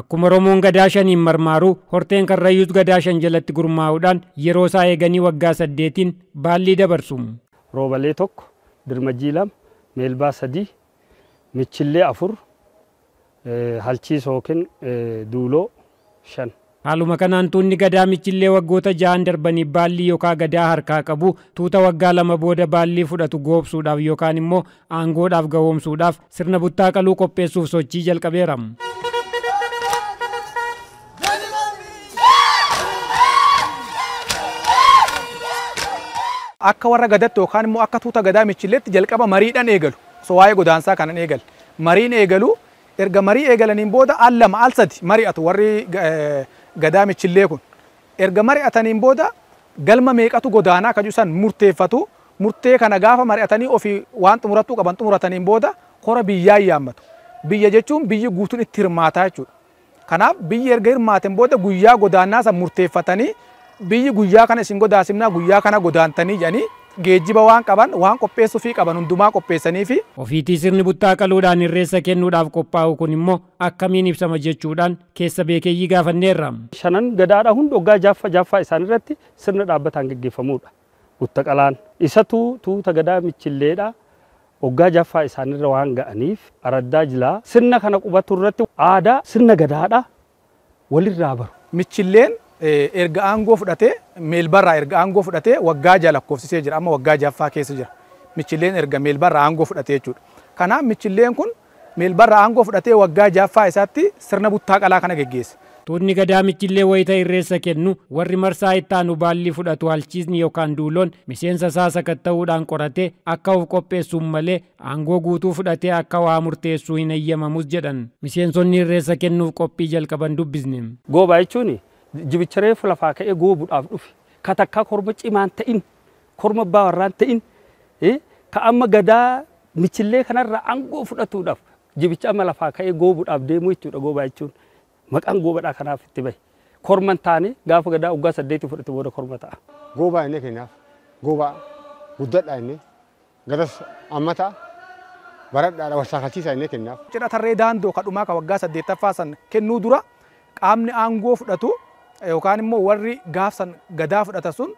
Akkuma Oromoon gadaa shaniin marmaaru horteen Karrayyuus gadaa shan jalatti gurmaa'uudhaan yeroo isaa eeganii waggaa 8 baallii dabarsu. Roobalee 1, Dirmajjii 2, Meelbaa 3, Michillee 4, Halchiisoo yookiin Duuloo 5. Haaluma kanaan tuunni gadaa Michillee waggoota 6 darbanii baallii yookaan gadaa harkaa qabu tuuta waggaa 2 booda baallii fudhatu goobsuudhaaf yookaan immoo aangoodhaaf gahoomsuudhaaf sirna buttaa qaluu qopheessuuf sochii jalqabeera. Akka warra gadatti yookaan immoo akka tuuta gadaa Michilleetti jalqaba mariidhaan eegalu. So waa'ee godaansaa kanan eegalu. Mariin eegalu erga marii eegalaniin booda al 2 al 3 mari'atu warri gadaa Michillee kun. Erga mari'ataniin booda galma meeqatu godaanaa kan jedhu san murteeffatu. Murtee kana gaafa mari'atanii ofii waan xumurattuu qaban xumurataniin booda kora biyyaa yaammatu. Biyya jechuun biyyi guutuun itti hirmaataa jechuudha. Kanaaf biyyi erga hirmaateen booda guyyaa godaannaa san murteeffatanii biyyi guyyaa kana isin godaasimnaa guyyaa kana godaantanii jedhanii geejjiba waan qaban waan qopheessuu fi qaban hundumaa qopheessanii fi ofiitii sirni buttaa qaluudhaan irreessa kennuudhaaf qophaa'u kun immoo akkamiin ibsama jechuudhaan keessa beekeeyyii gaafanneerra. Shanan gadaadha hundi waggaa jaaffaa isaan irratti sirna dhaabbataan gaggeeffamudha. Butta qalaan isatu tuuta gadaa Michilleedha. Waggaa jaaffaa isaanirra waan ga'aniif araddaa jilaa sirna kana qubatu irratti aadaa sirna gadaadha walirraa baru. Michilleen erga aangoo fudhatee Meelbarraa erga aangoo fudhatee waggaa 6 lakkoofsisee jira. Amma waggaa 6ffaa keessa jira. Michilleen erga Meelbarraa aangoo fudhatee jechuudha. Kanaaf Michilleen kun Meelbarraa aangoo fudhatee waggaa 6ffaa isaatti sirna buttaa qalaa kana geggeesse. Tuunni gadaa Michillee wayita irreessa kennu warri marsaa itti aanu baallii fudhatu halchiisni yookaan duuloon miseensa isaa sakatta'uudhaan qoratee akka of qopheessuun malee aangoo guutuu fudhatee akka waa murteessuu hin eeyyamamus jedhan. Miseensonni irreessa kennuuf qophii jalqaban dubbisne. Goobaa jechuun jibicha reefu lafaa ka'ee goobuudhaaf dhufe ka takkaa korma cimaan ta'in korma abbaa warraan ta'in ka amma gadaa Michillee kanarra aangoo fudhatuudhaaf jibicha amma lafaa ka'ee goobuudhaaf deemu jechuudha goobaa jechuun. Maqaan goobadhaa kanaaf itti bahe. Korman taane gaafa gadaa waggaa 8 fudhate booda korma ta'a. Goobaa inni kennaaf goobaa guddadhaa inni gadas ammata baradhaadha walsaakalchiisaa inni kennaaf. Cidha tarree daandoo kadhumaa ka waggaa 8ffaa san kennuu dura qaamni aangoo fudhatu yookaan immoo warri gaafsan gadaa fudhata sun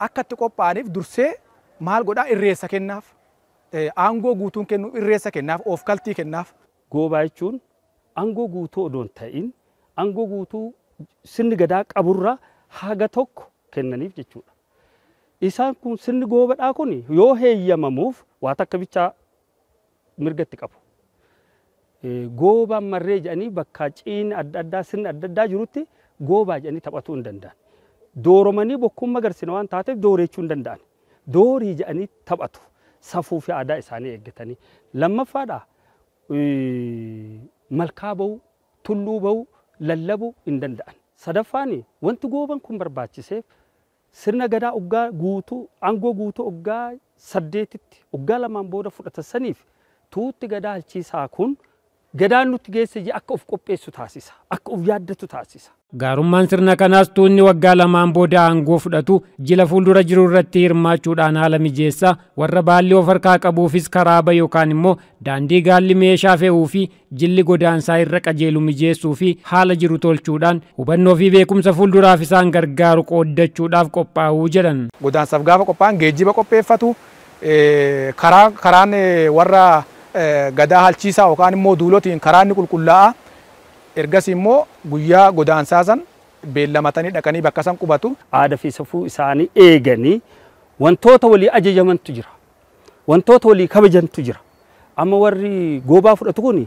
akka itti qophaa'aniif dursee maal godhaa irreessa kennaaf. Aangoo guutuun kennu irreessa kennaaf of kaltii kennaaf. Goobaa jechuun aangoo guutuu odoo hin ta'in aangoo guutuu sirni gadaa qaburraa haga tokko kennaniif jechuudha. Isaan kun sirni goobadhaa kun yoo heeyyamamuuf waa takka bichaa mirgatti qabu. Goobaan marree jedhanii bakka ciin adda addaa sirni adda addaa jirutti goobaa jedhanii taphatuu hin danda'an. Dooromanii bokkuun magarsina waan taateef dooreechuu hin danda'an. Doorii jedhanii taphatu. Safuu fi aadaa isaanii eeggatanii. Lammaffaadhaa malkaa ba'uu, tulluu ba'uu, lallabuu hin danda'an. Sadaffaan wanti gooban kun barbaachiseef sirna gadaa waggaa guutuu aangoo guutuu waggaa 8tti waggaa 2 booda fudhatan saniif tuutti gadaa halchiisaa kun gadaan nutti geesse jee akka of qopheessu taasisa, akka of yaaddatu taasisa. Gaarummaan sirna kanaas tuunni waggaa 2 booda aangoo fudhatu jila fuuldura jiru irratti hirmaachuudhaan haala mijeessa warra baalli of harkaa qabuufis karaa ba yookaan immoo daandii gaalli meeshaa fe'uu fi jilli godaansaa irra qajeelu mijeessuu fi haala jiru tolchuudhaan hubannoo fi beekumsa fuulduraaf isaan gargaaru qooddachuudhaaf qophaa'uu jedhan. Godaansaaf gaafa qophaa'an geejjiba qopheeffatu karaan warra gadaa halchiisaa yookaan immoo duulotiin karaan ni qulqullaa'a. Ergasii immoo guyyaa godaansaa san beellamatanii dhaqanii bakka san qubatu. Aadaa fi safuu isaanii eeganii wantoota walii ajajamantu jira. Wantoota walii kabajantu jira. Amma warri goobaa fudhatu kun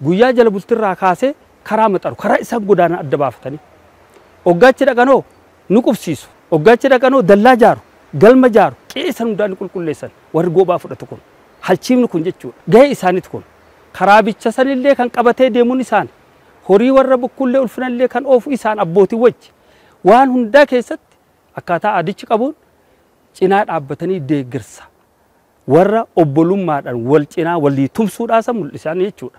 guyyaa jala bultirraa kaasee karaa maxaru karaa isaan godaanaa adda baafatanii. Hoggaachi dhaqanoo nu qubsiisu. Hoggaachi dhaqanoo dallaa jaaru, galma jaaru, qe'ee hundaa ni qulqulleessan warri goobaa fudhatu kun. Halchiifni kun jechuudha. Gahee isaaniitu kun. Karaa bicha sanillee kan qabatee deemuun isaan. Horii warra bukkullee ulfinallee kan oofu isaan abbootii wajji. Waan hundaa keessatti akkaataa aadichi qabuun cinaa dhaabbatanii deeggarsa. Warra obbolummaadhaan wal cinaa walii tumsuudhaa san mul'isan jechuudha.